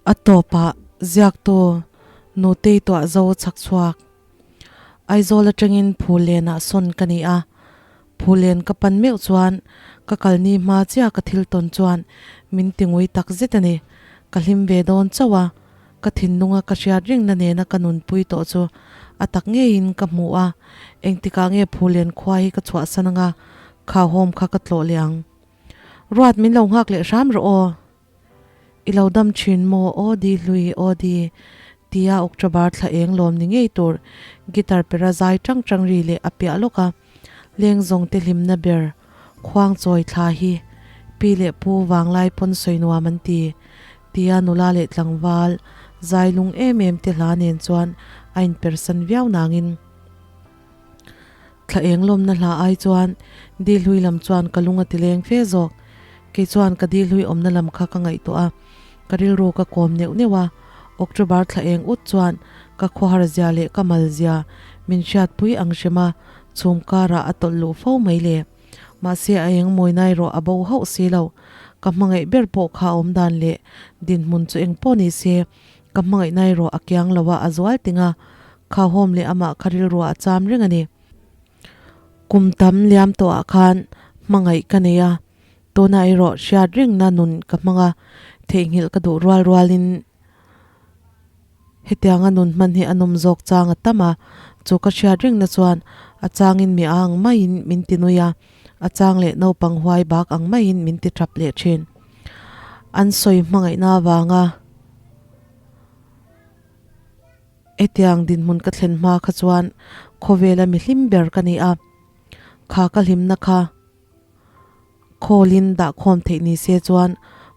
A tawpah ziaktu Nutei tuah zo chhak chhuak. Aizawl atangin Phulenah sawn ka ni a, Phulen ka pan meuh chuan ka kalni hma chiah ka thil tawn chuan min ti ngui tak zet a ni. Ka hlim ve dawn chauh a, ka thinlunga ka hriat ringna nena ka nunpui tawh chu a tak ngeiin ka hmu a, engtikah nge Phulen khua hi ka chhuahsan anga khauhawm kha ka tlawh leh ang. Ruat min lo nghak leh hram rawh aw. I lo dam thin maw aw di hlui aw di tia October thla eng lawm ni ngei tur guitar pera zai tang tang ri leh a piah lawk a leng zawng te hlimna ber khuang chawi thla hi pi leh pu vanglai pawn sawi nuam an ti tia nula leh tlangval zai lung em em te hla nen chuan a inpersan viau nangin Thla eng lawmna hla ai chuan di hlui lam chuan ka lung a ti leng fe zawk. Kei chuan ka di hlui awmna lam kha ka ngaihtuah a, ka rilru ka kawm neuh neuh a. October thla eng ut chuan ka khawhar zia leh ka mal zia min hriatpui ang hrem a, chhum karah a tawlh luh fo mai le. Mahse a eng mawi nai rawh a bo hauh si lo. Ka hmangaih ber pawh kha a awm dan leh dinhmun chu eng pawh ni se, Ka hmangaih nai rawh a kiang lo a, a zual ting a, khauhawm leh amah kha rilruah a cham reng a ni. Kum tam liam tawhah khan hmangaih ka nei a, tunah erawh hriat rengna nun ka hmang a, theihnghilh ka duh rual rualin hetianga nun hman hi a nawm zawk chang a tam a, chu ka hriat rengna chuan a changin mi a ang maiin min ti nui a, a chang leh naupang huai bak ang maiin min ti thap leh thin. An sawi hmangaihna avanga. Hetiang dinhmun ka thlen hma kha chuan khawvela mi hlim ber ka ni a, kha ka hlimna kha khawlin dahkhawm theih ni se chuan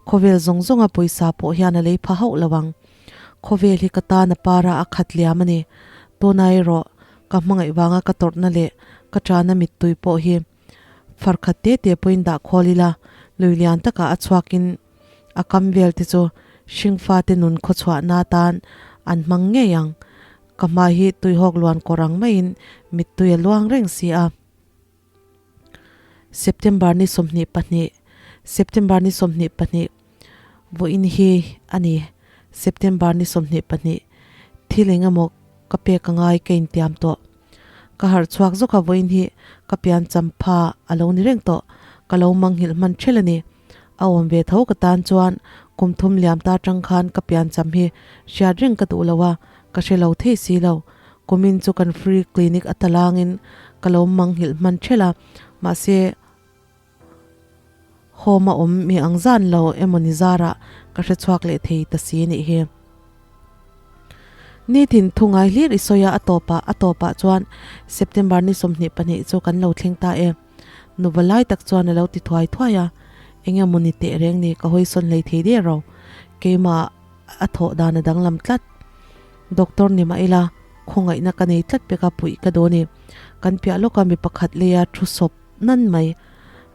khawvel zawng zawnga pawisa pawh hian a lei pha hauh lo ang. Khawvel hi ka tan a para a khat liam a ni. Tuna erawh ka hmangaih vanga ka tawrhna leh ka tana mittui pawh hi farkhat te te pawhin dahkhawl ila lui lian takah a chhuakin A kam vel te chu hringfate nun khawchhuahna atan an hmang ngei ang. Ka hma hi tuihawk luan kawr ang maiin mittui a luang reng si a. September ni 22 September ni 22 Vawiin hi a ni. September ni 22 Thil eng emaw ka pek a ngai ka intiam tawh. Ka harh chhuak zawk a vawiin hi ka pian champha a lo ni reng tawh. Ka lo manghilh hman ṭhel a ni. A awm ve tho ka tan chuan kum thum liam ta tang khan ka pian cham hi hriat reng ka duh lo a, ka hre lo thei si lo. Kumin chu kan free clinic a talangin ka lo manghilh hman ṭhelh a, mahse home a awm mi ang zan lo emaw ni zarah ka hre chhuak leh thei ta si nih hi. Nitin thu ngai hlir i sawi a, a tawpah a tawpah chuan September ni 22 chu kan lo thleng ta e. Nuva lai tak chuan a lo ti thuai thuai a, eng emaw ni teh reng ni ka hawi sawn hlei thei der ro. Keimah a thawh dan a danglam tlat. Doctor ni mah ila, khawngaihna ka nei tlat pek a puih ka dawn i. Kan piah lawka mi pakhat leia thu sawp nan mai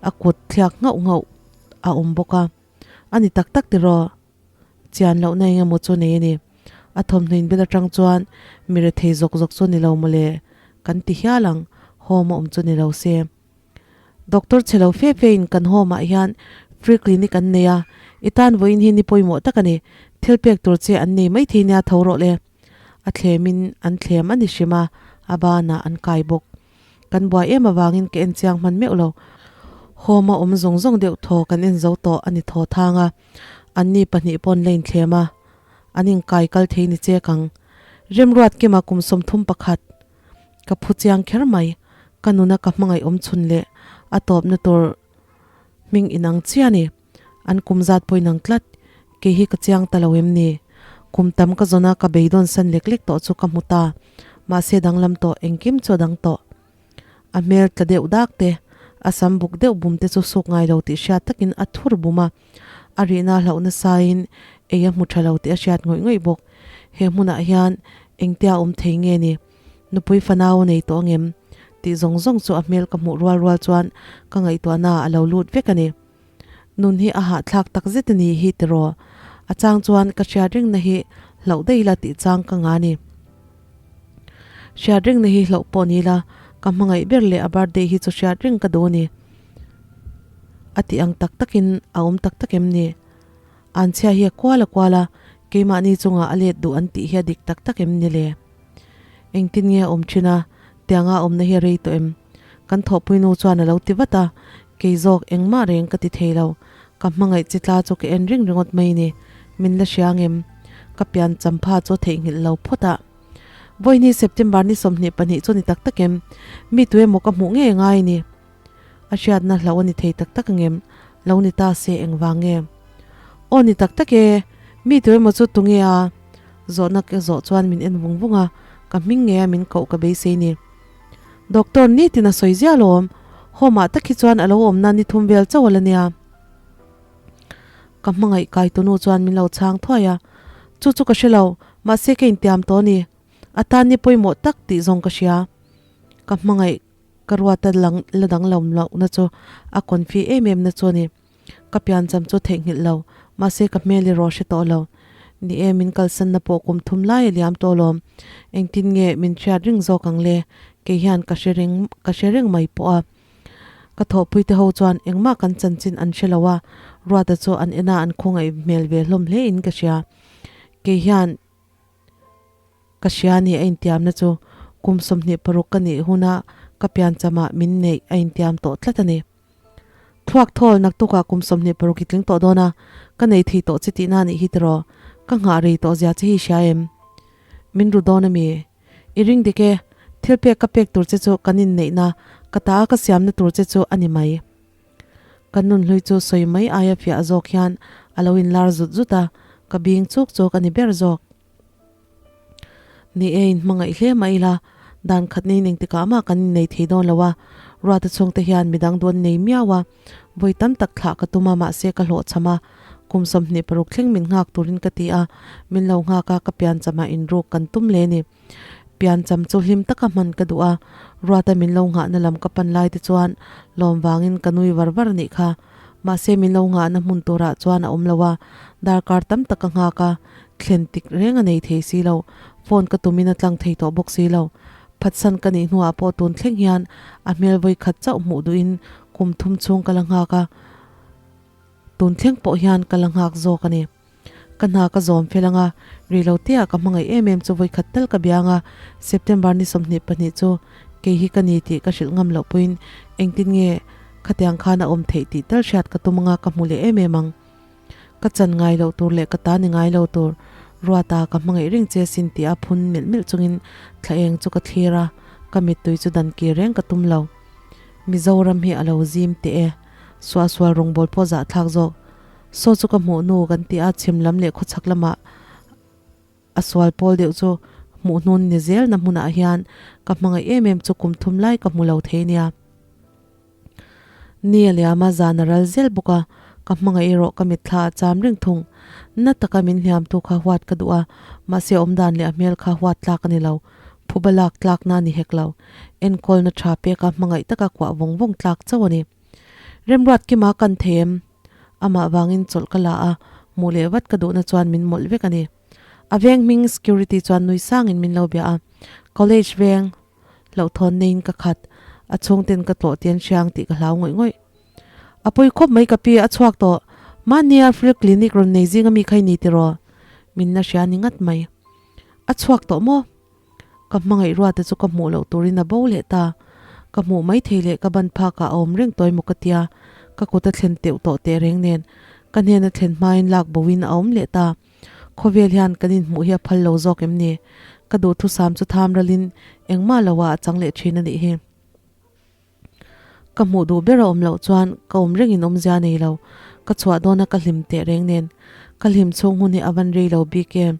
a kut thliak nghauh nghauh a awm bawk a. A ni tak tak tiraw? Chian lohna eng emaw chu nei a ni. A thawmhnaw inbel atang chuan mi rethei zawk zawk chu ni lo mawle kan ti hial ang, home a awm chu ni lo se. Doctor chhe lo fe fe in kan home ah hian free clinic an nei a, i tan vawiin hi ni pawimawh tak a ni, thil pek tur che an nei maithei nia tho rawh le. A thlem in an thlem a ni hrim a, a banah an kai bawk. Kan buai em avangin ka en chiang hman meuh lo. Home a awm zawng zawng deuh thaw kan en zo tawh a ni thaw thang a, anni pahnih pawn la inthlem a, an inkai kal thei ni chek ang. Remruat Kima kum 31 ka phu chiang kher mai, ka nuna ka hmangaih awm chhun leh a tawpna tur hming inang chiah a ni. An kum zat pawh inang tlat, kei hi ka chiang ta lo em ni? Kum tam ka zawn a, ka beidawn san lek lek tawh chu ka hmu ta. Mahse danglam tawh, engkim chu a dang tawh. A hmel tla deuh dak te, a sam buk deuh bum te chu suk ngai lo tih hriat takin a thur bum a. A rihna a hlauh nasain ei a hmu tha lo tih a hriat ngawih ngawih bawk. He hmunah hian engtia awm thei nge ni? Nupui fanau a nei tawh angem? Tih zawng zawng chu a hmel ka hmuh rual rual chuan ka ngaihtuahna a lo lut vek a ni. Nun hi a hahthlak tak zet a ni hi tiraw? A chang chuan ka hriat rengna hi hlauh daih ila tih chang ka nga ni. Hriat rengna hi hlauh pawh ni ila ka hmangaih ber leh a birthday hi chu hriat reng ka duh a ni. A tih ang tak takin a awm tak tak em ni? Anchhia hi a kual a kual a. Keimahni chungah a let duh an tih hi a dik tak tak em ni le? Engtin nge a awm thin a, tianga a awmna hi a rei tawh em? Kan thawhpui nu chuan a lo ti vat a, kei zawk engmah reng ka ti thei lo. Ka hmangaih chi tla chu ka en ring ringawt mai ni. Min la hria ngem? Ka pian champha chu theihnghilh lo phawt a. Vawiini September ni 22 chu ni tak tak em? Mi tu emaw ka hmuh ngei ngai ni. A hriatna hlauh a ni thei tak tak angem? Lo ni ta se engvang nge? Aw ni tak tak e, mi tu emaw chu tunge a? Zawhna ka zawh chuan min en vung vung a, ka hming nge a min koh ka beisei ni. Doctor nitin a sawi ziah alawm, home ah tak hi chuan a lo awmna ni thum vel chauh a la nia. Ka hmangaih kai tunu chuan min lo chhang thuai a, chu chu ka hre lo, mahse ka intiam tawh a ni. A tan ni pawimawh tak tih zawng ka hria. Ka hmangaih ka ruata lang la danglam lohna chu a confi em em na chu a ni. Ka piancham chu theihnghilh lo, mahse ka hmel erawh hre tawh lo. Ni e, min kalsanna pawh kum thum lai a liam tawh alawm. Engtin nge min hriat ring zawk ang le? Kei hian ka hre reng ka hre reng mai pawh a. Ka thawhpui te ho chuan engmah kan chanchin an hre lo a, Ruata chu an en a an khawngaih hmel ve hlawm hle in ka hria. Kei hian. Ka hria ni a intiamna chu kum 26 ka nih huna ka pianchama min neih a intiam tawh tlat a ni. Thluak thawl naktukah kum 26 i tling tawh dawn a, ka nei thei tawh che tihna a nih hi tiraw? Ka nghah rei tawh zia che hi i hria em? Min ru dawn a mi? I ring dik e, thil pek ka pek tur che chu kan inneihna, ka ta a ka siamna tur che chu a ni mai. Ka nunhlui chu sawi mai aia fiah zawk hian a lo inlar zut zut a, ka bing chuk chuk a ni ber zawk. Ni e, inhmangaih hle mah ila, dan khat nei ning tikah mah kan innei thei dawn lo a, Ruata chhungte hian midang duan nei miau a, vawi tam tak thlah ka tum a mahse ka hlawhchham a, kum 26 thleng min nghak turin ka ti a, min lo nghak a, ka piancham ah inruk kan tum le ni. Piancham chu hlim taka hman ka duh a, Ruata min lo nghahna lam ka pan lai te chuan lawm vangin ka nui var var anih kha. Mahse min lo nghahna hmun turah chuan a awm lo a, darkar tam tak ka nghak a, thlen tik reng a nei thei si lo, phone ka tumin a tlang thei tawh bawk si lo. Phatsan ka nih hnuah pawh tun thleng hian a hmel vawi khat chauh hmuh duhin kum thum chhung ka la nghak a, tun thleng pawh hian ka la nghak zawk a ni. Ka hna ka zawm fel anga, rih lo te ah ka hmangaih em em chu vawikhat tal ka biang a, September ni 22 chu kei hi ka ni tih ka hrilh ngam loh pawhin engtin nge khatiang khan a awm theih tih tal hriat ka tum anga ka hmu leh em em ang. Ka chan ngai loh tur leh ka ta ni ngai lo tur Ruata ka hmangaih reng che sin tih a phun milh milh chungin thla eng chu ka thlir a, ka mittui chu dan kir reng ka tum lo. Mizoram hi a lo zim teh e, suahsual rawngbâwl pawh zahthlak zawk. Saw chu ka hmuh nu kan ti a, chhim lam leh khawchhak lamah a sual pawl deuh chu hmuh hnun ni zel na hmunah hian ka hmangaih em em chu kum thum lai ka hmu lo thei nia. Ni a liam a, zan a ral zel bawk a, ka hmangaih erawh ka mitthla a cham reng thung. Na taka min hliamtu kha huat ka duh a, mahse awmdan leh a hmel kha huat tlak a ni lo. Phuba lak tlakna a ni hek lo. Enkawlna tha peka hmangaih taka kuah vawng vawng tlak chauh a ni. Remruat kima kan thei em? Amah vangin chawlh ka la a, hmuh leh vat ka duhna chuan min mawlh vek a ni. A veng hming security chuan nui sangin min lo bia a, College veng hlauhthawn neiin ka khat, a chhungten ka tlawh tian hriang tih ka hlau ngawih ngawih. A pawi khawp mai ka pi, a chhuak tawh. Mahnia free clinic rawn nei zing ami kha i ni tiraw? Min la hria ni ngat mai. A chhuak tawh maw? Ka hmangaih ruate chu ka hmuh loh turin a bo leh ta. Ka hmuh mai thei leh ka ban phakah a awm reng tawi maw ka tia, ka kut a thlen teuh tawh teh reng nen ka hnena thlen hmain lak boin a awm leh ta. Khawvel hian kan inhmuh hi a phal lo zawk em ni? Ka duhthusam chu tham ralin engmah loah a chang leh thin a nih hi. Ka hmuh duh ber a awm loh chuan ka awm rengin awmzia nei lo. Ka chhuah dawna ka hlim teh reng nen. Ka hlim chhung hun hi a van rei lo bik em.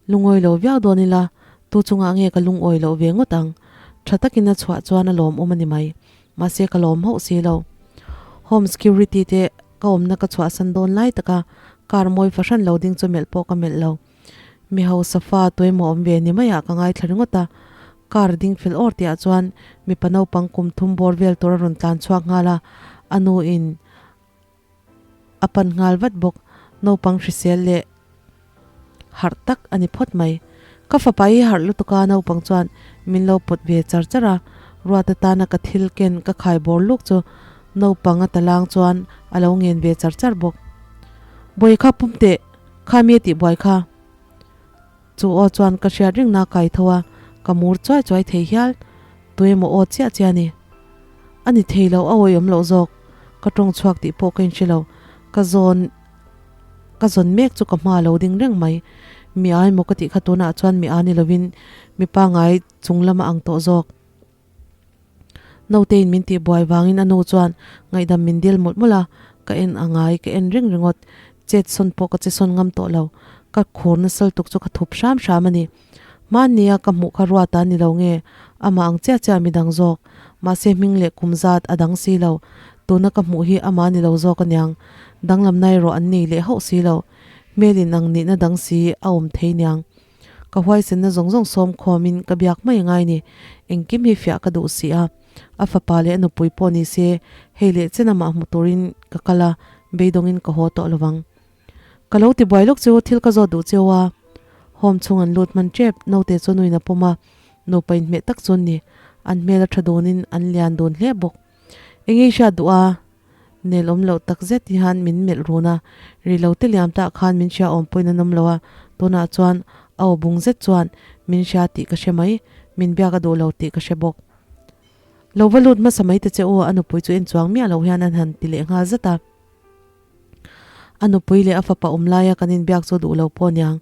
Lungawi lo viau dawn ila, tu chungah nge ka lungawi loh ve ngawt ang. Tha takin a chhuah chuan a lawmawm a ni mai. Mahse ka lawm hauh si lo. Home security te ka awmna ka chhuahsan dawn lai taka car mawi fahran lo ding chu melh pawh ka melh lo. Mi hausa fa tuemaw awm ve ni maiah ka ngaithla ringawt a, car ding fel awr tihah chuan mipa naupang kum thum bawr vel tur a rawn tlan chhuak nghal a, a nu in a pan nghal vat bawk. Naupang hrisel leh harh tak a ni phawt mai. Ka fapa hi harh lutuk a, naupang chuan min lo pawt ve char char a, ruat atana ka thil ken ka khai bawr luk chu naupang a talang chuan a lo ngen ve char char bawk. Bawi kha pum teh! Kha mi a tih buai kha. Chu aw chuan ka hriat ringna kai tho a, ka mur chuai chuai thei hial. Tuemaw aw chiah chiah a ni. A ni thei lo, a awihawm loh zawk. Ka tawng chhuak tih pawh ka inhre lo. Ka zawn ka zawn mek chu ka hma a lo ding reng mai. Mi a emaw ka tih kha tunah chuan mi a ni lovin mi pangai chung lama ang tawh zawk. Naute-in min tih buai vangin a nu chuan ngaihdam min dil mawlh mawlh a, ka en a ngai, ka en reng ringawt. Chet sawn pawh ka che sawn ngam tawh lo. Ka khur nasal tuk chu ka thup hram hram a ni. Hmannia ka hmuh kha ruat a ni lo nge, amah ang chiah chiah midang zawk. Mahse hming leh kum zat a dang si lo. Tuna ka hmuh hi amah ni lo zawk aniang. Danglamna erawh an nei leh hauh si lo. Hmel in ang nihna dang si a awm thei niang. Ka huaisenna zawng zawng sawm khawmin ka biak mai angai ni. Engkim hi fiah ka duh si a. A fapa leh a nupui pawh ni se, hei leh chen amah hmu turin ka kal a, beidawngin ka haw tawh lovang. Ka lo ti buai lawk chu thil ka zawt duh cheu a. Home chhung an lut hman tep, naute chu nuin a pawm a, nupa inhmeh tak chu an ni. An hmel a tha dunin an lian dun hle bawk. Eng ei hriat duh a? Nel awm loh tak zet hian min melh run a, ri lo te liam tah khan min hria awm pawhin an awm lo a, tunah chuan a aw bung zet chuan min hria tih ka hre mai, min biak a duh lo tih ka hre bawk. Lo va lut hmasa mai ta che u, a nupui chu en chuang miah lo hian an han ti leh nghal zat a. A nupui leh a fapa awm laia kan inbiak chu duh lo pawh aniang,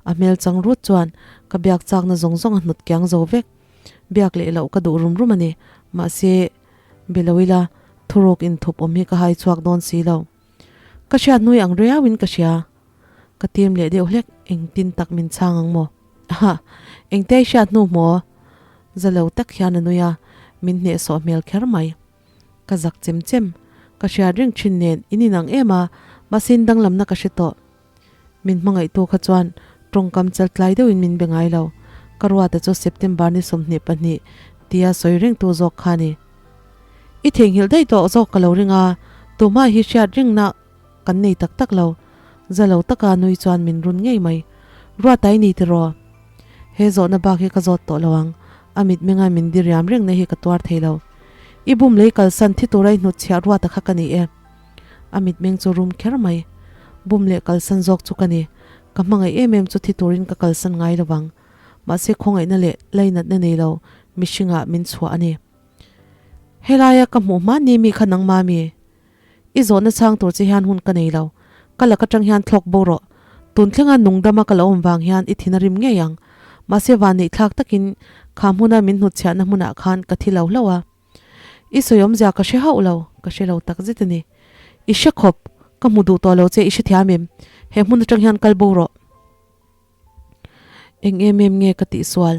a hmel chang rut chuan ka biak chakna zawng zawng a hnawt kiang zo vek. Biak leh loh ka duh rum rum a ni, mahse be lo ila thuruk inthup awm hi ka hai chhuak dawn si lo. Ka hriat nui ang riauin ka hria. Ka tim leh deuh hlek, engtin tak min chhang ang maw? Aha, engte i hriat hnu maw? Za lo tak hian a nui a, min hnehsawh hmel kher mai. Ka zak chem chem, ka hriat reng thin nen in inang em a, mahse in danglamna ka hre tawh. Min hmangaihtu kha chuan tawngkam chaltlai deuhin min be ngai lo. Ka ruata chu September ni 22 tia sawi rengtu zawk kha a ni. I theihnghilh daih tawh zawk ka lo ring a, tumah hi hriat ringna kan nei tak tak lo. Za lo taka nui chuan min run ngei mai. Ruata i ni tiraw? He zawhna bak hi ka zawt tawh lo ang. A mitmenga min diriam rengna hi ka tuar thei lo. I bum lei kalsan thi tura i hnutchhiah ruata kha ka ni e. A mitmeng chu rum kher mai. Bum leh kalsan zawk chu ka ni. Ka hmangaih em em chu thi turin ka kalsan ngai lo vang. Mahse khawngaihna leh lainatna nei lo mihringah min chhuah a ni. Helaia ka hmuh hma ni mi kha nangma mi? I zawhna chhang tur che hian hun ka nei lo. Ka lak atang hian thlawk bo rawh. Tun thlenga nungdama ka lo awm vang hian i thin a rim ngei ang. Mahse vanneih thlak takin kha hmuna min hnutchhiahna hmunah khan ka thi lo hlauh a. I sawi awmzia ka hre hauh lo, ka hre lo tak zet a ni. I hre khawp, ka hmu duh tawh lo che, i hrethiam em? He hmun atang hian kal bo rawh. Eng em em nge ka tihsual?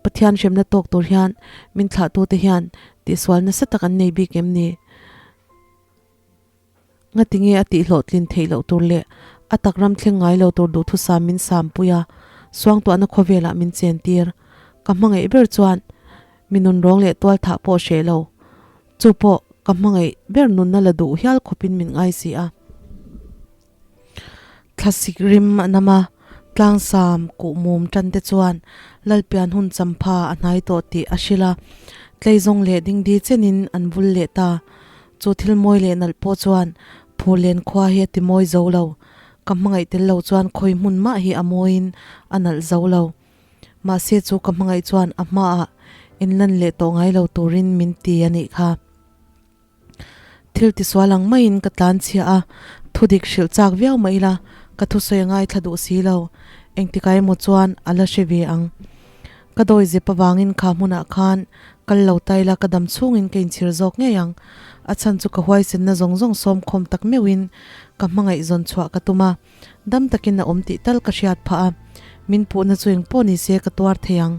Pathian hremna tawk tur hian min thlahtute hian tihsual nasa tak an nei bik em ni? Ngatinge a tihhlawhtlin theih loh tur leh a tak ram thleng ngai lo tur duhthusam min sampui a, suangtuahna khawvelah min chentir. Ka hmangaih ber chuan mi nunrawng leh tualthah pawh hreh lo. Chu pawh ka hmangaih ber nunna la duh hial khawpin min ngai si a. Thlasik rim a nam a, tlangsam kuhmum tan te chuan Lalpian hun champha a hnai tawh tih a hrilh a, tleizawng leh dingdi chenin an vul leh ta. Chu thil mawi leh nalh pawh chuan Phurlen khua hi a ti mawi zo lo. Ka hmangaih tel lo chuan khawi hmun mah hi a mawiin a nalh zo lo. Mahse chu ka hmangaih chuan a hmaah inlan leh tawh ngai lo turin min ti a nih kha. Thil tisual ang maiin ka tlan chhia a, thudik hrilh chak viau mah ila ka thusawi a ngaithla duh si lo. Engtikah emaw chuan a la hre ve ang. Ka dawi zep avangin kha hmunah khan kal lo ta ila ka dam chhungin ka inchhir zawk ngei ang. A chhan chu ka huaisenna zawng zawng sawm khawm tak meuhin ka hmangaihzawn chhuah ka tum a, dam takin a awm tih tal ka hriat phah a, min puhna chu engpawh ni se ka tuar thei ang.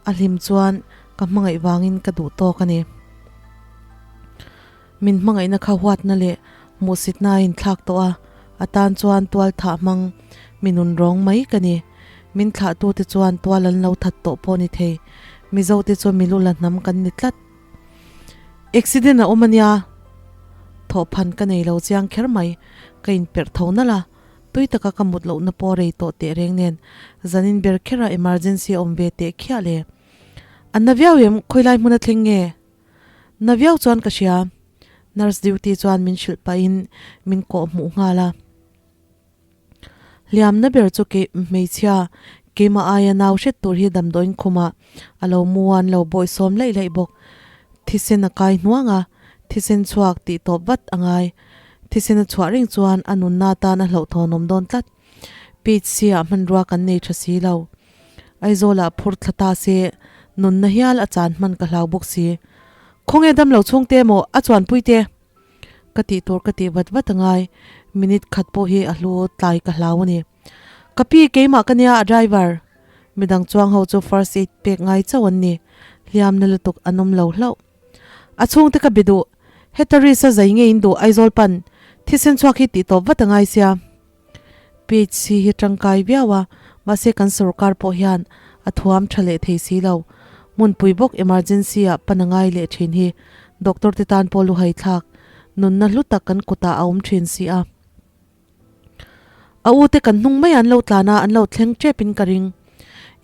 A hlim chuan ka hmangaih vangin ka duh tawk a ni. Min hmangaihna kha huatna leh hmuhsitna a inthlak tawh a, a tan chuan tual thah hmang mi nun rawng mai ka ni. Min thlahtute chuan tual an lo that tawh pawh ni thei. Mizote chu milula hnam kan ni tlat. Accident a awm a nia, thawhphan ka nei lo chiang kher mai, ka inperh tho nalh a. Tui taka ka mut lohna pawh rei tawh teh reng nen zanin ber khera emergency a awm ve teh khiah le. An na viau em, khawilai hmun a thleng nge? Na viau chuan ka hria. Nurse duty chuan min hrilh pahin min kawh hmuh nghal a. Hliamna ber chu kei hmeichhia. Keimah aia nau hret tur hi damdawiin khumah a lo mu a, an lo bawihsawm laih laih bawk. Thisen a kai hnuang a, thisen chhuak tih tawp vat a ngai. Thisen a chhuah reng chuan a nunna atan a hlauhthawnawm dawn tlat. PHC ah hmanrua kan nei tha si lo. Aizawlah phur thla ta se nunna hial a chan hman ka hlau bawk si. Khawnge damlo chhungte emaw a chuanpui te? Ka tih tur ka tih vat vat a ngai. Minute khat pawh hi a hlu tlai ka hlau a ni. Ka pi keimah ka nia a driver. Midang chuang ho chu first aid pek ngai chauh an ni. Hliamna lutuk an awm lo hlauh. A chhungte ka be duh. Heta Risa zai nge in duh Aizawl pan thisen chhuak hi tih tawp vat a ngai sia. PHC hi tangkai viau a, mahse kan sorkar pawh hian a thuam tha leh thei si lo. Hmunpui bawk emergency ah pan a ngai leh thin hi doctor te tan pawh luhai thlak nunna hlu tak kan kutah a awm thin si a. A u te kan hnung mai an lo tlan a, an lo thleng tep in ka ring.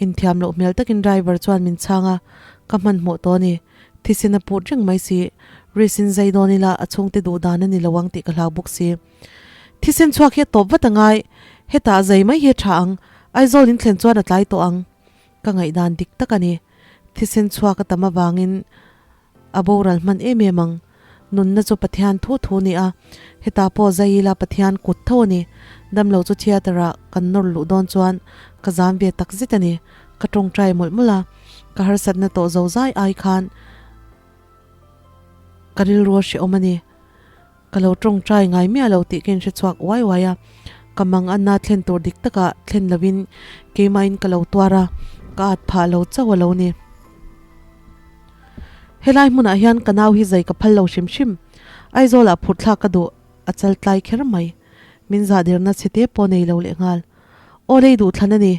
Inthiam loh hmel takin driver chuan min chhang a, ka hmanhmawh tawh a ni. Thisen a put reng mai si. Risk in zai dawn ila a chhungte duh dan a ni lo ang tih ka hlau bawk si. Thisen chhuak hi a tawp vat a ngai. Hetah zai mai hi a tha ang. Aizawl in thlen chuan a tlai tawh ang. Ka ngaihdan dik tak a ni. Thisen chhuak a tam avangin a boral hman em em ang. Nunna chu Pathian thu thu ni a, hetah pawh zai ila Pathian kut tho a ni. Damlo chu theatre ah kan nawr luh dawn chuan ka zam ve tak zet a ni. Ka tawngtai mawlh mawlh a, ka harsatna tawh zo zai ai khan ka rilru a hrehawm a ni. Ka lo tawngtai ngai miah lo tih ka inhre chhuak uai uai a, ka mang anna thlen tur dik takah thlen lovin keimahin ka lo tuar a, ka at phah lo chauh a lo ni. Helai hmunah hian ka nau hi zai ka phal lo hrim hrim. Aizawlah phurh thlak ka duh, a chal tlai kher mai. Min zahdirna chhe te pawh nei lo leh nghal. Aw lei duh thlan a ni,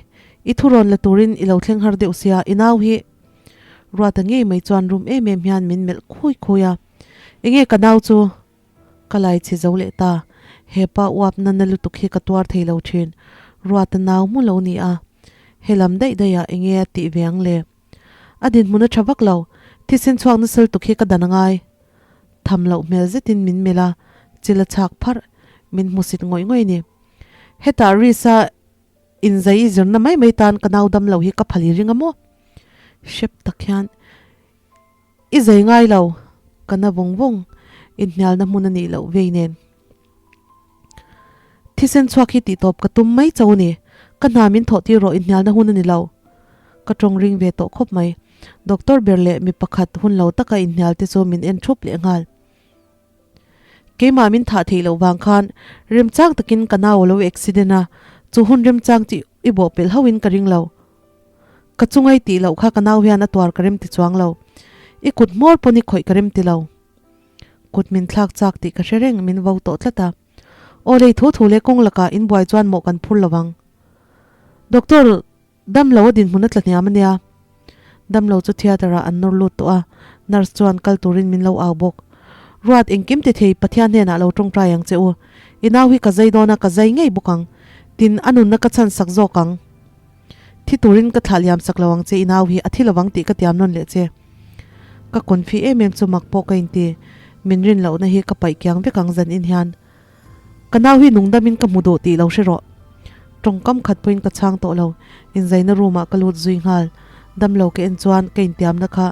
i thu rawn la turin i lo thleng har deuh sia, i nau hi. Ruata ngei mai chuan rum em em hian min melh khui khui a. Enge ka nau chu? Ka lai chhe zo leh ta. Hepa uap nana lutuk hi ka tuar thei lo thin. Ruata nau mu lo ni a. Helam daih daih ah enge a tih ve ang le? A dinhmun a tha vak lo. Thisen chhuak nasa lutuk hi ka dan a ngai. Tham loh hmel zetin min melh a, chil a chhak pharh. Min hmusit ngawih ngawih a ni. Hetah Risa inzai i zirna mai mai tan ka nau dam lo hi ka phal i ring a maw? Hrep tak hian i zai ngai lo, ka na vawng vawng. Inhnialna hmun a nih loh vei nen. Thisen chhuak hi tihtawp ka tum mai cho ni. Ka hna min thawh tir rawh inhnialna hun a ni lo. Ka tawng ring ve tawh khawp mai. Doctor ber leh mi pakhat hun lo taka inhnial te chu min en thup leh nghal. Keimah min thah theih loh vang khan remchang takin ka nau a lo accident a, chu hun remchang chu i bawhpelh hauhin ka ring lo. Ka chungai tih loh kha ka nau hian a tuar ka rem ti chuang lo. I kut hmawr pawn i khawih ka rem ti lo. Kut min thlak chak tih ka hre reng min vo tawh tlat a. Aw lei thu thu leh kawng lakah in buai chuan mawh kan phur lo ang. Doctor damlo a dinhmun a tla hniam a nia. Damlo chu theatre ah an nawr lut tawh a, nurse chuan kal turin min lo au bawk. Ruat engkim ti thei Pathian hnenah lo tawngtai ang che u. I nau hi ka zai dawn a ka zai ngei bawk ang. Tin a nunna ka chhan sak zawk ang. Thi turin ka thlah liam sak lo ang che i nau hi a thi lovang tih ka tiam nawn leh che. Ka confi em em chu mak pawh ka inti. Min rin lohna hi ka paih kiang vek ang zan in hian. Ka nau hi nungdam in ka hmu duh tih lo hre rawh. Tawngkam khat pawhin ka chhang tawh lo. Inzaina room ah ka lut zui nghal. Damlo ka en chuan ka intiamna kha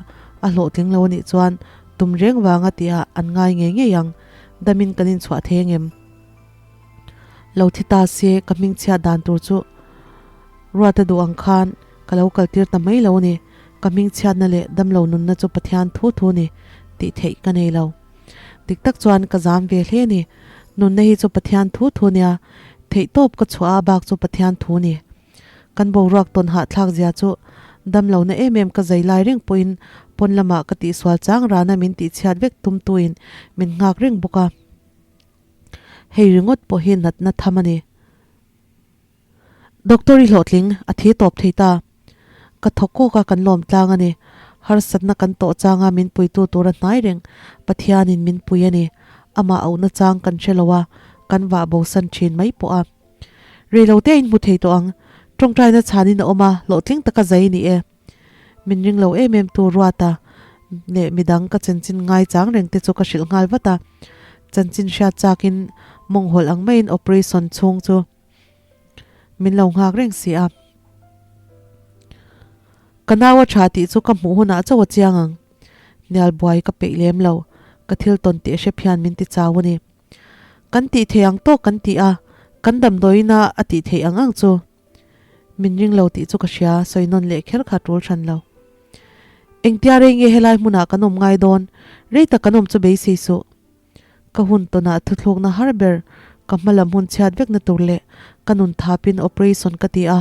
a hlawhtling lo anih chuan tum reng vanga tihah an ngai ngei ngei ang. Damin kan inchhuah thei angem? Lo thi ta se ka hmingchhiat dan tur chu Ruata duh ang khan ka lo kaltir ta mai lo a ni. Ka hmingchhiatna leh damlo nunna chu Pathian thu thu ni tih theih ka nei lo. Dik tak chuan ka zam ve hle a ni. Nunna hi chu Pathian thu thu nia, theihtawp ka chhuah a bak chu Pathian thu ni. Kan boruak tawn hahthlak zia chu damlohna em em ka zai lai reng pawhin pawn lamah ka tihsual chang rana min tihchhiat vek tumtuin min nghak reng bawk a. Hei ringawt pawh hi natna tham a ni. Doctor i hlawhtling, a thi tawp thei ta. Ka thawk kawk a kan lawm tlang a ni. Harsatna kan tawh changa min puitu tura hnai reng Pathianin min pui a ni. Amah auhna chang kan hre lo a, kan vah bosan thin mai pawh a. Reilote a inhmu thei tawh ang. Tawngtaina chhanin a awm a, hlawhtling taka zai ni e. Min ring lo em em tu Ruata leh midang ka chanchin ngai chang reng te chu ka hrilh nghal vat a. Chanchin hriat chakin mawng hawlh ang maiin operation chhung chu min lo nghak reng si a. Ka nau a tha tih chu ka hmuh hunah chauh a chiang ang. Hnial buai ka peih lem lo, ka thil tawn tih hrep hian min ti chau a ni. Kan tih theih ang tawk kan ti a, kan damdawiin a a tih theih ang ang chu. Min ring lo tih chu ka hria, sawi nawn leh kher kha tul hran lo. Engtia rei nge helai hmunah kan awm ngai dawn, rei tak kan awm chu beisei suh. Ka hun tawnah thuthlukna har ber, ka hma lam hun chhiat vekna tur leh ka nun thapin operation ka ti a,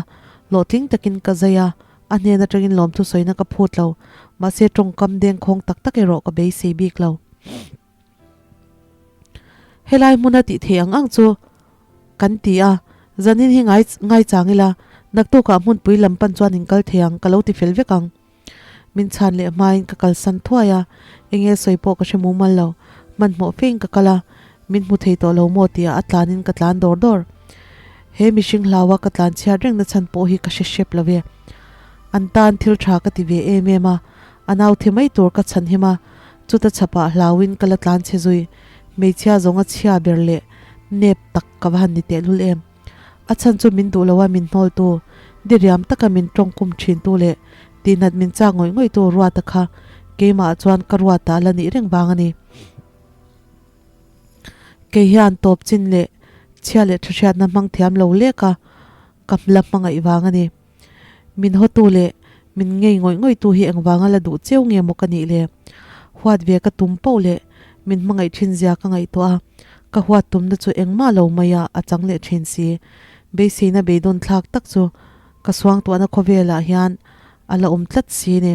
hlawhtling takin ka zai a, a hnen atangin lawmthu sawina ka phut lo, mahse tawngkam dengkhawng tak tak erawh ka beisei bik lo. Helai hmuna tih theih ang ang chu kan ti a, zanin hi ngai ngaichang ila, naktukah hmunpui lam pan chuan in kal thei ang ka lo ti fel vek ang. Min chhan leh hmain ka kalsan thuai a, enge sawi pawh ka hre mumal lo. Hmanhmawh fein ka kal a, min hmu thei tawh lo maw tia a tlanin ka tlan dawr dawr. He mihring hlaua ka tlan chhiat rengna chhan pawh hi ka hre hrep lo e. An tan thil tha ka ti ve em em a, a nau thi mai tur ka chhan him a, chuta chhapah hlauin ka la tlan chhe zui. Hmeichhia zawnga chhia ber leh nep tak ka va han ni tehlul em. A chhan chu min duh lo a min hnawltu, diriam taka min tawngkum thintu leh tihnat min chak ngawih ngawihtu Ruata kha keimah chuan ka Ruata la nih reng vang a ni. Kei hian tawp chin leh chhia leh tha hriatna hmang thiam lo lek a ka la hmangaih vang a ni. Min hawtu leh min ngei ngawih ngawihtu hi engvanga la duh cheu nge maw ka nih le? Huat ve ka tum poh leh min hmangaih thin zia ka ngaihtuah a, ka huat tumna chu engmah lo mai a a chang leh thin si. Beiseina beidawn thlak tak chu ka suangtuahna khawvelah hian a la awm tlat si ni.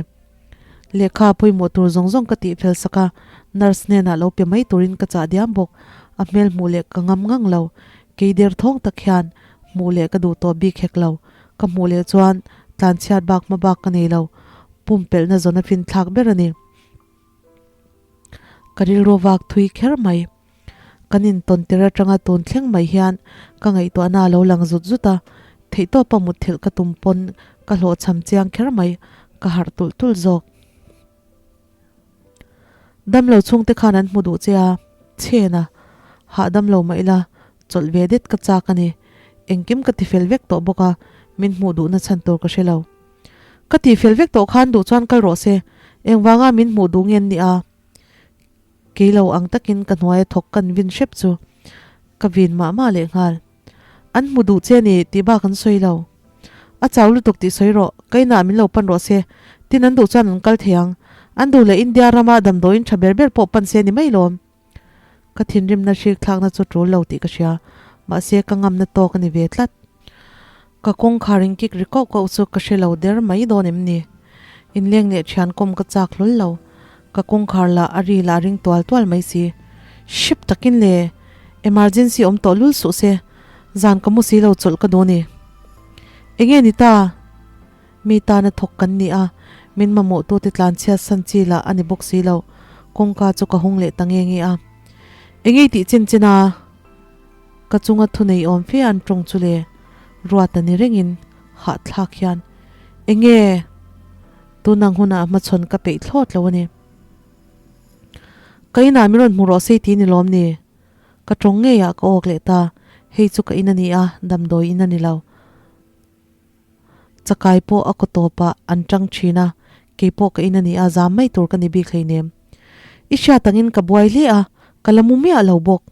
Lehkha pawimawh tur zawng zawng ka tih fel sak a, nurse hnenah lo pe mai turin ka chah diam bawk. A hmel hmuh leh ka ngam ngang lo. Kei der thawng tak hian hmuh leh ka duh tawh bik hek lo. Ka hmuh leh chuan tlanchhiat bak hma bak ka nei lo. Pumpelhna zawn a finthlak ber a ni. Ka rilru vak thui kher mai. Kan intawn tir atanga tun thleng mai hian ka ngaihtuahna a lo lang zut zut a, theihtawpa mutthilh ka tum pawn ka hlawhchham chiang kher mai, ka harh tulh tulh zawk. Damlo chhungte khan an hmu duh che a, chhen a, hahdam lo mah ila chawlh ve det ka chak a ni. Engkim ka tifel vek tawh bawk a, min hmuh duhna chhan tur ka hre lo. Ka tifel vek tawh khan duh chuan kal rawh se, engvanga min hmuh duh nge an nih a? Kei lo ang takin ka hnuaia thawk kan vin hrep chu ka vin mah mah leh nghal. An hmu duh che ni tih bak an sawi lo. A chau lutuk tih sawi rawh, ka inah min lo pan rawh se, tin an duh chuan an kal thei ang. An duh leh India rama damdawiin tha ber ber pawh pan se ni mai lawm. Ka thinrimna hrik thlakna chu tul lo tih ka hria, mahse ka ngamna tawk a ni ve tlat. Ka kawngkhar in kik ri koh koh chu ka hre lo der mai dawn em ni? Inleng leh thian kawm ka chak hlawl lo. Ka kawngkhar lah a ri lah ring tual tual mai si. Hrep takin le! Emergency awm tawh lul suh se, zan ka mu si lo chawlh ka duh ni. Enge ni ta? Mi tana thawk kan ni a, min mamawhtute tlanchhiat san chi lah a ni bawk si lo. Kawngka chu ka hawng leh ta nge nge a. Enge i tih chin chin a? Ka chunga thunei awm fe an tawng chu le, Ruata ni rengin hahthlak hian enge tunang hunah hmachhawn ka peih thlawt lo a ni. Ka inah min rawn hmu rawh se ti ni lawm ni? Ka tawng ngeiah ka awk leh ta, hei chu ka in a ni a, damdawi in a ni lo. Chakai pawh a kaw tawpah an tang thin a, kei pawh ka in a ni a, zam mai tur ka ni bik hleinem. I hriat angin ka buai hle a, ka la mu miah lo bawk.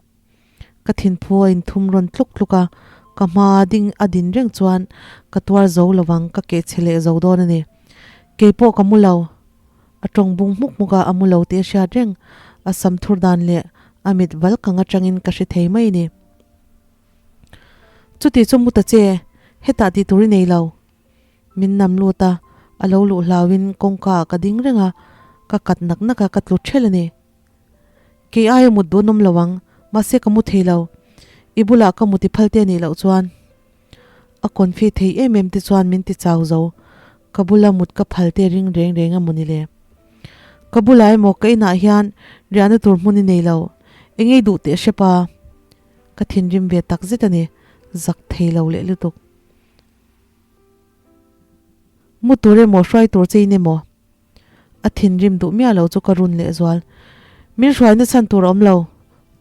Ka thinphu a inthum rawn tluk tluk a, ka hma ding a din reng chuan ka tuar zo lovang ka keh chhe leh zo dawn a ni. Kei pawh ka mu lo. A tawng bung hmuk hmuk a, a mu lo tih a hriat reng. A sam thur dan leh a mit val kang atangin ka hre thei mai a ni. Chuti chu mu ta che, hetah tih tur i nei lo. Min nam lut a, a lo luh hlauin kawngka ah ka ding reng a, ka kat nak nak a, ka tlu ṭhelh a ni. Kei aia mut duh an awm lo ang, mahse ka mu thei lo. I bulah ka muti phal te anih loh chuan. A confi thei em em te chuan min ti chau zo. Ka bula mut ka phal te ring reng reng a mawni le. Ka bulah emaw ka inah hian riahna tur hmun i nei lo. Engei duh teh hrep a. Ka thinrim ve tak zet a ni, zak thei lo leh lutuk. Mu tur emaw hruai tur che in emaw? A thinrim duh miah lo chu ka run leh zual. Min hruaina chhan tur a awm lo.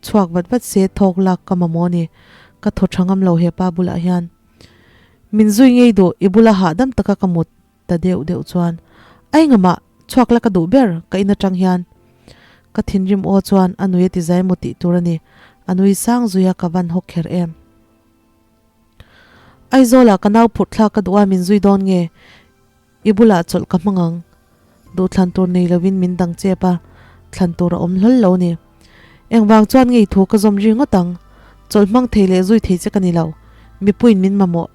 Chhuak vat vat se thawk lak ka mamawh a ni. Ka thaw tha ngam lo hepa bulah hian. Min zui ngei duh i bula hahdam taka ka mut ta deuh deuh chuan. Ai ngamah, chhuak la ka duh ber ka in atang hian. Ka thinrim aw chuan a nui a ti zai maw tih tur a ni. A nui sang zui a ka van hawk kher em. Aizawlah ka nau phurh thlak ka duh a min zui dawn nge? I bulah chawlh ka hmang ang. Duhthlan tur nei lovin min dang chep a, thlan tur a awm hlawl lo ni. Engvang chuan ngei thu ka zawm ri ngawt ang. Chawlh hmang thei leh zui thei che ka ni lo. Mipuiin min mamawh.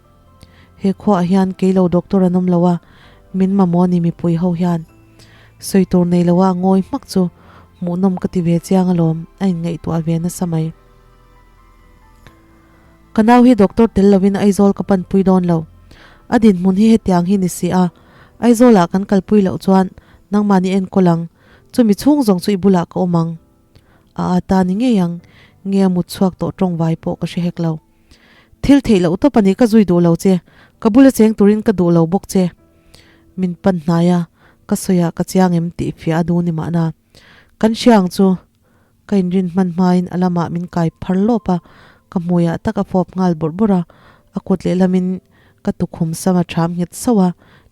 He khuaah hian kei lo doctor an awm lo a, min mamawh ni mipui ho hian. Sawi tur nei lo a ngawi hmak chu hmuhnawm ka ti ve chiang alawm, a inngaihtuah ve nasa mai. Ka nau hi doctor tel lovin Aizawl ka panpui dawn lo. A dinhmun hi hetiang hi ni si a, Aizawlah kan kalpui loh chuan nangmahni enkawl ang, chumi chhung zawng chu i bulah ka awm ang. A a ta ni ngei ang, nge a mut chhuak tawh tawngvai pawh ka hre hek lo. Thil theih loh tawp a ni ka zui duh lo che, ka bula cheng turin ka duh lo bawk che. Min pan hnai a, ka sawiah ka chiang em tih fiah a duh ni mahna. Kan hria ang chu. Ka inrin hman hmain a lamah min kai phar lawp a, ka hmuiah tak a fawp nghal bawrh bawrh a, a kut lehlamin ka tukhum sam a ṭham nghet sauh a,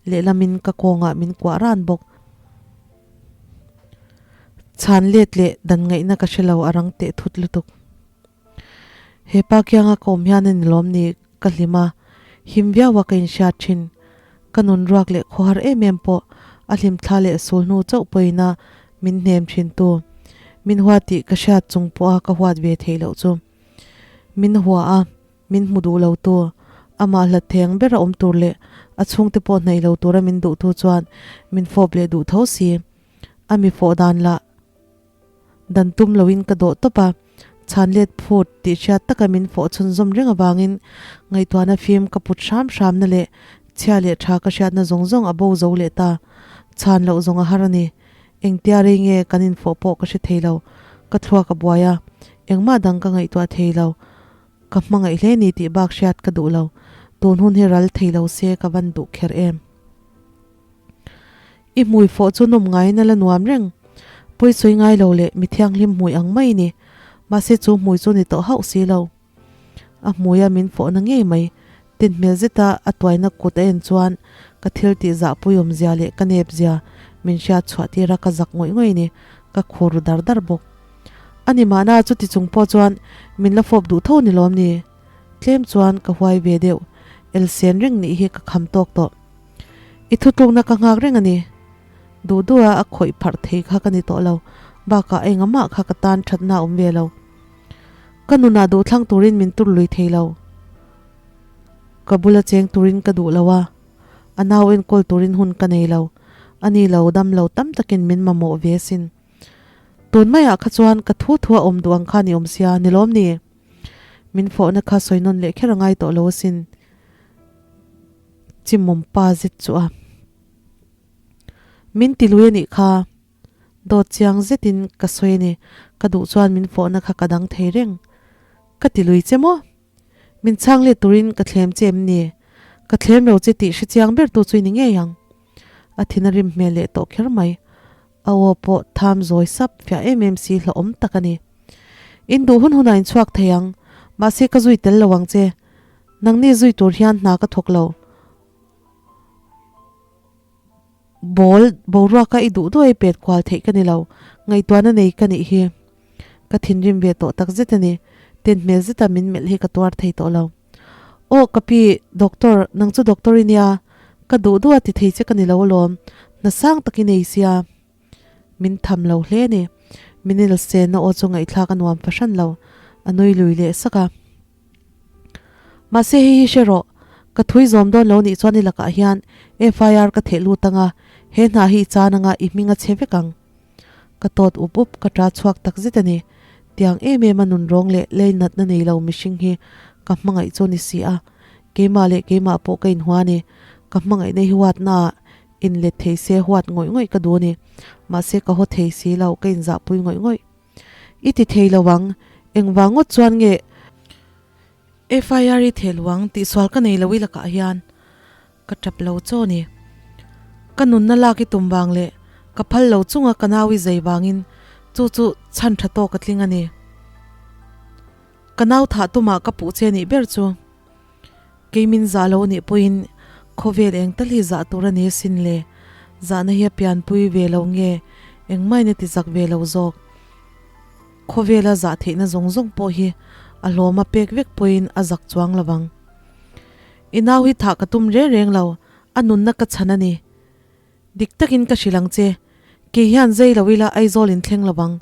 lehlamin ka kawngah min kuah ran bawk. Chhan let leh dan ngaihna ka hre lo a rang teh thut lutuk. He pa kianga ka awm hian a ni lawm ni ka hlim a, him viau a ka inhriat thin. Ka nun ruak leh khawhar em em pawh a hlim thla leh sul hnu chauh pawhin a min hnem thin tu. Min hua tih ka hriat chung pawha ka huat ve theih loh chu. Min hua a, min hmu duh lo tu, amah hlat theng bera awm tur leh a chhungte pawh hnaih lo tura min duh tu chuan min fawp leh duh tho si. A mi fawh dan lah Dan tum loin ka dawh tawp a, chhan let phut tih hriat taka min fawh chhunzawm reng avangin ngaihtuahna fim ka put hram hramna leh chhia leh tha ka hriatna zawng zawng a bo zo leh ta. Chhan loh zawng a har a ni. Engtia rei nge kan infawh pawh ka hre thei lo. Ka thluak a buai a, engmah dang ka ngaihtuah thei lo. Ka hmangaih hle ni tih bak hriat ka duh lo. Tun hun hi ral thei lo se ka van duh kher em. I hmui fawh chu nawm ngaiin a la nuam reng. Pawi sawi ngai lo leh mi thianghlim hmui ang mai ni. Mahse chu hmui chu ni tawh hauh si lo. A hmuia min fawhna ngei mai. Tin hmel zeta a tuaina kut a en chuan ka thil tih zahpui awmzia leh ka nep zia min hriat chhuah tir a ka zak ngawih ngawih ni. Ka khur ru dar dar bawk. A ni mahna chuti chung pawh chuan min la fawp duh tho ni lawm ni? Tlem chuan ka huai ve deuh. Elsen reng nih hi ka kham tawk tawh. I thutlukna ka nghak reng a ni. Duh duha a khawih pharh thei kha ka ni tawh lo, bakah engamah kha ka tan thatna a awm ve lo. Ka nunah duhthlang turin min tur lui thei lo. Ka bula cheng turin ka duh lo a, a nau enkawl turin hun ka nei lo. A ni lo, dam lo tam takin min mamawh ve asin. Tun maiah kha chuan ka thu thu a awm duh ang kha ni awm sia, ni lawm ni? Min fawhna kha sawi nawn leh kher a ngai tawh lo asin. Chimawm pa zet chu a min ti lui a nih kha. Dawt chiang zetin ka sawi a ni. Ka duh chuan min fawhna kha ka dang thei reng. Ka ti lui che maw? Min chhang let turin ka thlem che em ni? Ka thlem lo che tih hre chiang ber tu chu i ni ngei ang. A thin a rim hmel leh tawh kher mai. A aw pawh tham zawi sap fiah em em si hlauhawm tak a ni. In duh hun hunah in chhuak thei ang, mahse ka zui tel lo ang che. Nangni zui tur hian hna ka thawk lo. Ball boruaka i duh duh ei pet kual theih ka ni lo, ngaihtuahna nei ka nih hi. Ka thinrim ve tawh tak zet a ni, ten hmel zeta min melh hi ka tuar thei tawh lo. Aw ka pi, doctor, nang chu doctor i nia, ka duh duh a ti thei che ka ni lo alawm, hna sang tak i nei sia. Min tham lo hle a ni. Minil senna aw chu ngaihthlak a nuam fahran lo, a nui lui leh sak a. Mahse hei hi hre rawh, ka thui zawm dawn lo nih chuan i lakah hian FIR ka theh lut anga, he hna hi i chan anga i hming a chhe vek ang. Ka tawt up up, ka ta chhuak tak zet a ni. Tiang em em a nun rawng leh lei natna nei lo mihring hi ka hmangaih chu ni si a, keimah leh keimah pawh ka inhua a ni. Ka hmangaihna hi huatna ah inlet thei se huat ngawih ngawih ka duh a ni. Mahse ka haw thei si lo, ka inzahpui ngawih ngawih. I ti thei lo ang, engvang ngawt chuan nge FIR i theh lo ang tih sual ka nei lo i lakah hian ka tap lo chaw ni. Ka nunna lak i tum vang leh ka phal lo chunga ka nau i zai vangin chu chu chhan tha tawk a tling a ni. Ka nau thah tumah ka puh che nih ber chu kei min zah lo nih pawhin khawvel eng tal hi zah tur a ni asin le. Zahna hi a pianpui ve lo nge engmain a ti zak ve lo zawk. Khawvela zah theihna zawng zawng pawh hi a hlawma pek vek pawhin a zak chuang lo vang. I nau hi thah ka tum reng reng lo, a nunna ka chhan a ni. Dik takin ka hrilh ang che, kei hian zei lo ila Aizawl in thleng lo vang,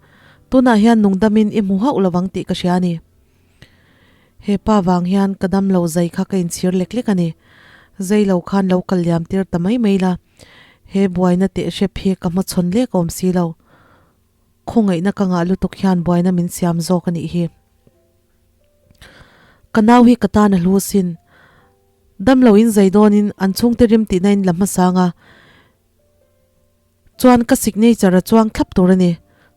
tunah hian nungdamin i hmu hauh lo vang tih ka hria a ni. He pa vang hian ka dam lo zai kha ka inchhir lek lek a ni. Zai lo khan lo kal liam tir ta mai mai la, he buaina teh hrep hi ka hmachhawn lek awm si lo. Khawngaihna ka ngah lutuk hian buaina min siam zawk a nih hi. Ka nau hi ka tan a hlu sin. Dam lo in zai dawnin an chhungte rim tihna in la hmasang a, chuan ka signature a chuang thlap tur a ni.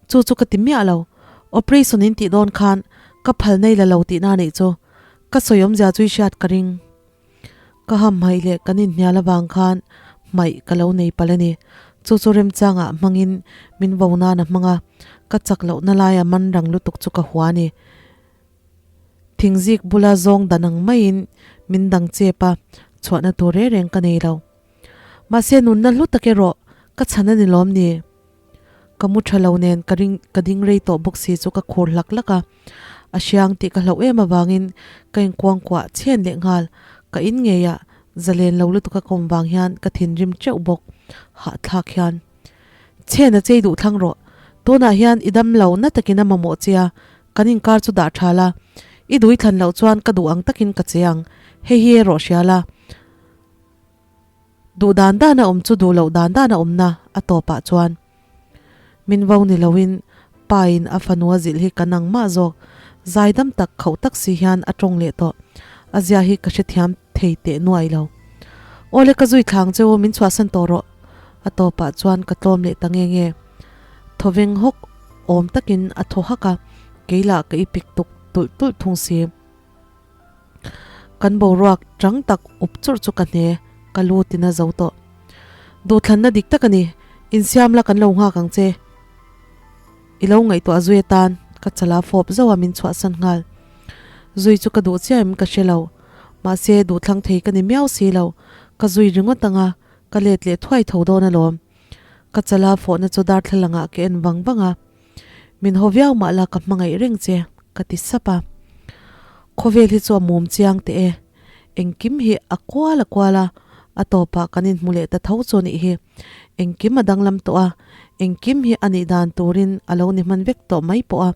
Chu chu ka ti miah lo. Operation in tih dawn khan ka phal nei la lo tihna a nih chu. Ka sawi awmzia chu i hriat ka ring. Ka ham hmaih leh kan inhnial avang khan hmaih ka lo nei palh a ni. Chu chu remchangah hmangin min vo nan a hmang a, ka chak lohna laia man rang lutuk chu ka hua a ni. Thingzik bula zawng dan ang maiin min dang chep a, chhuahna tur reng reng ka nei lo. Mahse nunna hlu tak erawh ka chhan a ni lawm ni? Ka mu tha lo nen ka ring ka ding rei tawh bawk si chu ka khur hlak hlak a, a hriang tih ka hlauh em avangin ka inkuangkuah chhen leh nghal, ka in ngei a zalen lo lutuk a kawm vang hian ka thinrim teuh bawk, hahthlak hian. Chhen a chei duh thlang rawh, tunah hian i dam lo na takin a mamawh che a, kan inkar chu dah tha la, i duh i thlan loh chuan ka duh ang takin ka che ang, hei hi erawh hria la. Duh dan dan a awm chu duh loh dan dan a awmna a tawpah chuan min vo ni loin pa in a fanu a zilh hi ka nang mah zawk zaidam tak khauh tak si hian a tawng leh tawh a zia hi ka hrethiam thei teh nuai lo. Awle ka zui thlang che u min chhuahsan tawh rawh a tawpah chuan ka tlawm leh ta nge nge. Thawveng hawk awm takin a thaw hak a kei lah ka i pik tuk tulh tulh thung si. Kan boruak chang tak up churh chu ka hne, ka lu tina zo tawh. Duhthlanna dik tak a ni, insiam la kan lo nghak ang che. I lo ngaihtuah zui atan ka chala fawp zauh a min chhuahsan nghal. Zui chu ka duh chiah em ka hre lo, mahse duhthlang thei ka ni miau si lo, ka zui ringawt ang a, ka let leh thuai tho dawn alawm. Ka chala fawhna chu darthlalangah ka en vang vang a. Min haw viau mah la ka hmangaih reng che, ka ti sap a. Khawvel hi chu a mum chiang teh e. Engkim hi a kual a kual a, a tawpah kan inhmu leh ta tho chu nih hi. Engkim a danglam tawh a, engkim hi a nih dan turin a lo ni hman vek tawh mai pawh a,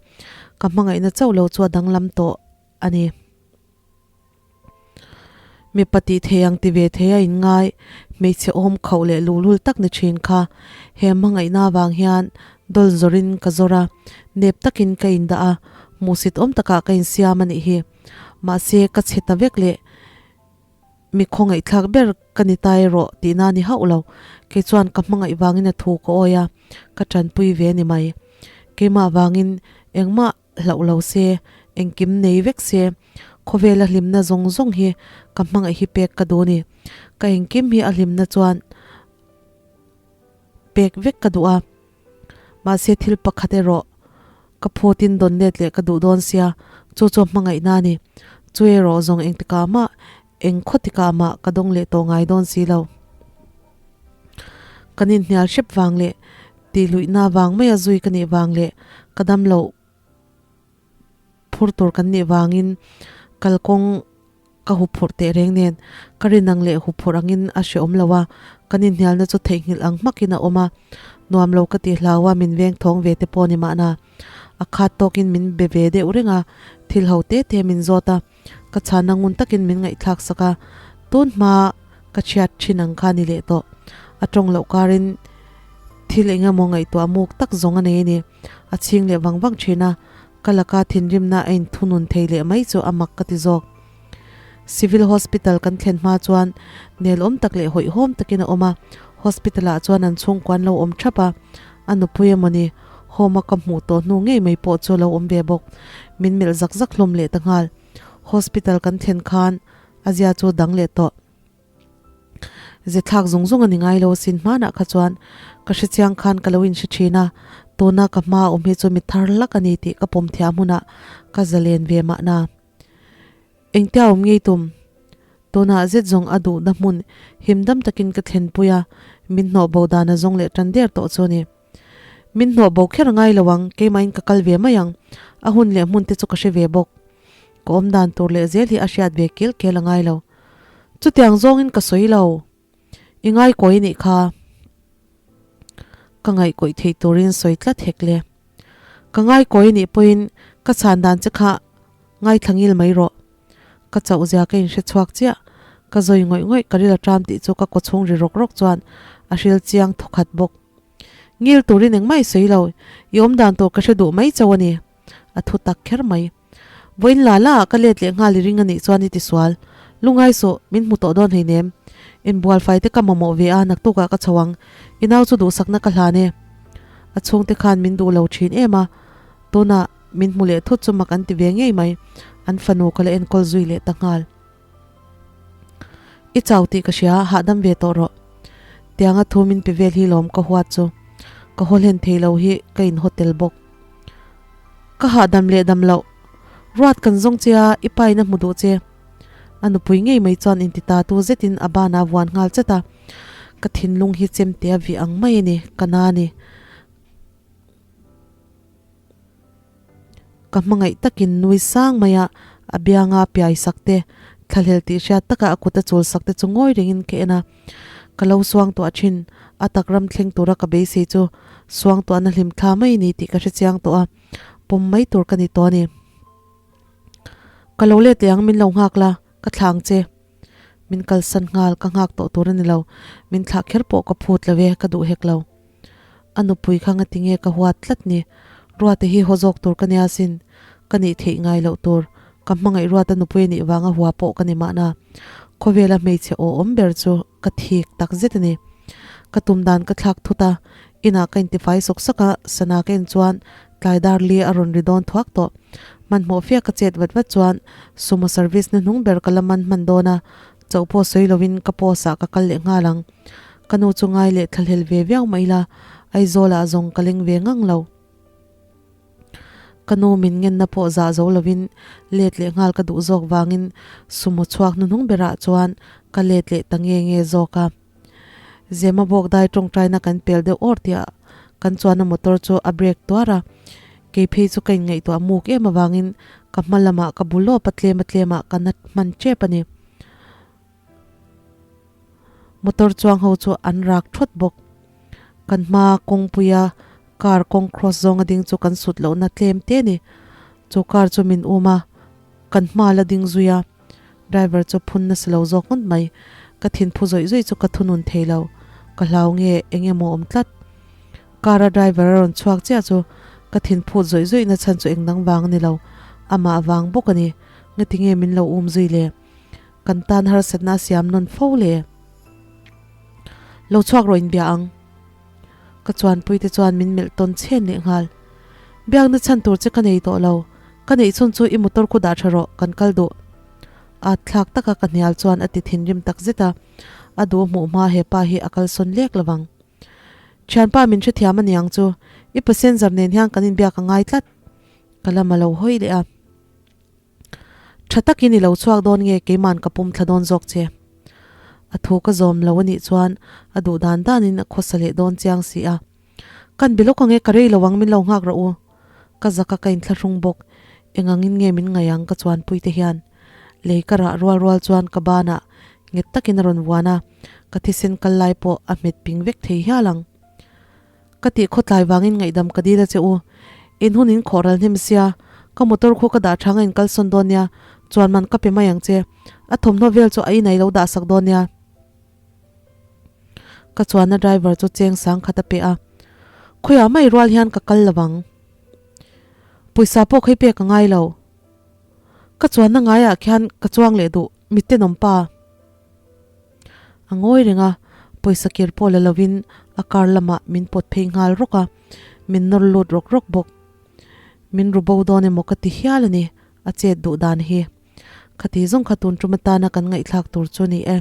ka hmangaihna chauh lo chu a danglam tawh a ni. Mipa tih thei ang ti ve thei a inngai, hmeichhe awm khauh leh luhlul tak ni thin kha. He hmangaihna avang hian dawl zawrin ka zawr a, nep takin ka indah a, hmuhsit awm takah ka insiam a nih hi. Mahse, ka chhe ta vek leh mi khawngaihthlak ber ka ni ta erawh tihna a ni hauh lo. Kei chuan ka hmangaih vangin a thu ka awi a, ka tanpui ve a ni mai. Keimah vangin engmah Hlauh lo se, engkim nei vek se, khawvela hlimna zawng zawng hi ka hmangaih hi pek ka duh a ni. Ka engkim hi a hlimna chuan pek vek ka duh a. Mahse thil pakhat erawh ka phutin dawn let leh ka duh dawn sia, chu chu a hmangaihna a ni. Chu erawh zawng engtikah mah, eng khawtikah mah ka dawng leh tawh ngai dawn si lo. Kan inhnial hrep vang leh tihluihna vang maia zui ka nih vang leh ka dam loh phur tur kan nih vangin kalkawng ka hu phurh teh reng nen ka rinang leh hu phurh angin a hreawm lo a, kan inhnialna chu theihnghilh ang hmakin a awm a, nuam lo ka ti hlau a min veng thawng ve te pawh ni mahna a khat tawkin min be ve deuh reng a, thil ho te te min zawt a, ka chhanna ngun takin min ngaihthlak sak a, tun hma ka chhiat thin ang kha ni leh tawh, a tawng loh karin thil eng emaw ngaihtuah muk tak zawng a nei a ni. A chhing leh vang vang thin a, ka laka thinrimna a inthunun thei leh mai chu a mak ka ti zawk. Civil Hospital kan thlen hma chuan nelawm tak leh hawihhawm takin a awm a, hospital ah chuan an chhungkua an lo awm thap a, a nupui emawni home a ka hmuh tawh hnu ngei mai pawh chu a lo awm ve bawk. Min melh zak zak hlawm leh ta nghal. Hospital kan thlen khan a zia chu dang leh tawh. Ze thlak zung zung a ni ngai lo asin hmanah kha chuan ka hre chiang khan ka lo inhre thin a, tuna ka hma awm hi chu mi thar hlak a ni tih ka pawm thiam hunah ka zalen ve mahna. Engtia awm ngei tum? Tunah zet zawng a duhna hmun himdam takin ka thlenpui a, Min hnawh bo dan a zawng leh tan der tawh chu a ni. Min hnawh bo kher ngai lo ang, keimahin ka kal ve mai ang. A hun leh hmun te chu ka hre ve bawk. Ka awm dan tur leh zel hi a hriat ve kel kel a ngai lo. Chutiang zawngin ka sawi lo. I ngaikawi a nih kha. Ka ngaihkawih theih turin sawi tlat hek le. Ka ngaikawi a nih pawhin ka chhan dan che kha ngaithla ngil mai rawh. Ka chauh zia ka inhre chhuak chiah. Ka zawi ngawih ngawih ka ril a ṭam tih chu ka kawchhung ri rawk rawk chuan a hril chiang thawkhat bawk. Ngil turin engmah i sawi lo, i awm dan tur ka hre duh mai chauh a ni. A thu tak kher mai. Vawiin la la ah ka let leh nghal i ring a nih chuan i ti sual. Lungai suh, min hmu tawh dawn hleinem. Inbual fai te ka mamawh ve a, naktukah ka chho ang. I nau chu duhsakna ka hlan e. A chhungte khan min duh lo thin em a, tunah min hmu leh thut chu mak an ti ve ngei mai. An fanu ka la enkawl zui leh ta nghal. I chau tih ka hria, hahdam ve tawh rawh. Tianga thu min pe vel hi lawm ka huat chu. Ka haw hlen thei lo hi ka in hotel bawk. Ka hahdam leh dam loh. Ruat kan zawng che a, i pa in a hmu duh che. A nupui ngei mai chuan inti ta tu zetin a ban a vuan nghal chat a. Ka thinlung hi chemte a vih ang mai a ni, ka na a ni. Ka hmangaih takin nui sang mai a, a bianga piai sak te, thlahlel tih hriat taka a kut a chul sak te chu ngawi rengin ka en a. Ka lo suang tuah thin, a tak ram thleng tura ka beisei chu suang tuahna hlim thla mai ni tih ka hre chiang tawh a, pawm mai tur ka ni tawh a ni. Ka lo let leh ang min lo nghak la, ka thla ang che. Min kalsan nghal, ka nghak tawh tur a ni lo, min thlah kher pawh ka phut lo e, ka duh hek lo. A nupui kha ngati nge ka huat tlat ni? Ruate hi haw zawk tur ka nia sin. Ka nih theih ngai loh tur. Ka hmangaih Ruata nupui a nih vanga hua pawh ka ni mahna. Khawvela hmeichhe aw awm ber chu ka thik tak zet a ni. Ka tum dan ka thlak thut a, inah ka intifai sawk sawk a, sana ka en chuan tlai dar li a rawn ri dawn thuak tawh. Hmanhmawh fiak ka chet vat vat chuan sumo service na hnung ber ka la man hman dawn a, chauh pawh sawi lovin ka post ah ka kal leh nghal ang. Ka nu chu ngai leh thlahlel ve viau mai la, Aizawlah zawng ka leng ve ngang lo. Ka nu min ngenna pawh zah zo lovin let leh nghal ka duh zawk vangin sumo chhuak hnuhnung berah chuan ka let leh ta nge nge zawk a. Zema bawk dai tawngtaina kan pel deuh awr tih ah kan chuan a motor chu a brake tuar a, kei phei chu ka inngaihtuah muk em avangin ka hma lamah ka bu lawp a tlem a tlemah ka na hman tep a ni. Motor chuang ho chu an rak thawt bawk. Kan hma kawngpuia car kawng cross zawnga ding chu kan sut lohna tlem te a ni. Chu car chu min um a, kan hma la ding zui a. Driver chu phun nasa lo zawk ngawt mai. Ka thin phu zawih zawih chu ka thunun thei lo. Ka hlau nge eng emaw awm tlat. Car a driver a rawn chhuak chiah chu ka thin phut zawih zawih na chhan chu eng dang vang a ni lo. Amah vang bawk a ni. Ngatinge min lo um zui le? Kan tan harsatna a siam nawn fo le. Lo chhuak rawh inbia ang. Ka chuanpuite chuan min melh tawn chhen leh nghal. Biakna chhan tur che ka nei tawh lo. Ka neih chhun chu i motor khu dah tha rawh, kan kal duh. At thlak taka ka hnial chuan a ti thinrim tak zet a. A duh hmuh hma he pa hi a kalsawn lek lovang. Thianpa min hrethiam a niang chu, i passenger nen hian kan inbiak a ngai tlat. Ka lam a lo hawi leh a. Tha takin i lo chhuak dawn nge keiman ka pum thla dawn zawk che? A thu ka zawm lo a nih chuan a duh dan danin a khawsa leh dawn chiang si a. Kan be lawk ang e, ka rei lo ang min lo nghak rawh u. Ka zak a ka inthlahrung bawk, engangin nge min ngaih ang ka chuanpui te hian. Lei ka rah rual rual chuan ka banah nghet takin a rawn vuan a, ka thisen kal lai pawh a hmet ping vek thei hial ang. Ka tih khawtlai vangin ngaihdam ka dil a che u. In hun in khawh ral hnem sia, ka motor khu ka dah thang a in kalsawn dawn nia, chuan man ka pe mai ang che. A thawmhnaw vel chu a inai lo dah sak dawn nia. Ka chuanna driver chu cheng sang khat a pe a, Khawiah mai rual hian ka kal lo ang. Pawisa pawh khawi pek a ngai lo. Ka chuanna ngaiah khian ka chuang leh duh, mitenawm pa. A ngawi reng a, pawisa kir pawh la lovin a car lamah min pawt phei nghal rawk a, min nawr lut rawk rawk bawk. Min ru bo dawn emaw ka ti hial a ni, a chet duh dan hi. Khati zawng kha tun tum atana kan ngaihthlak tur chu a ni e.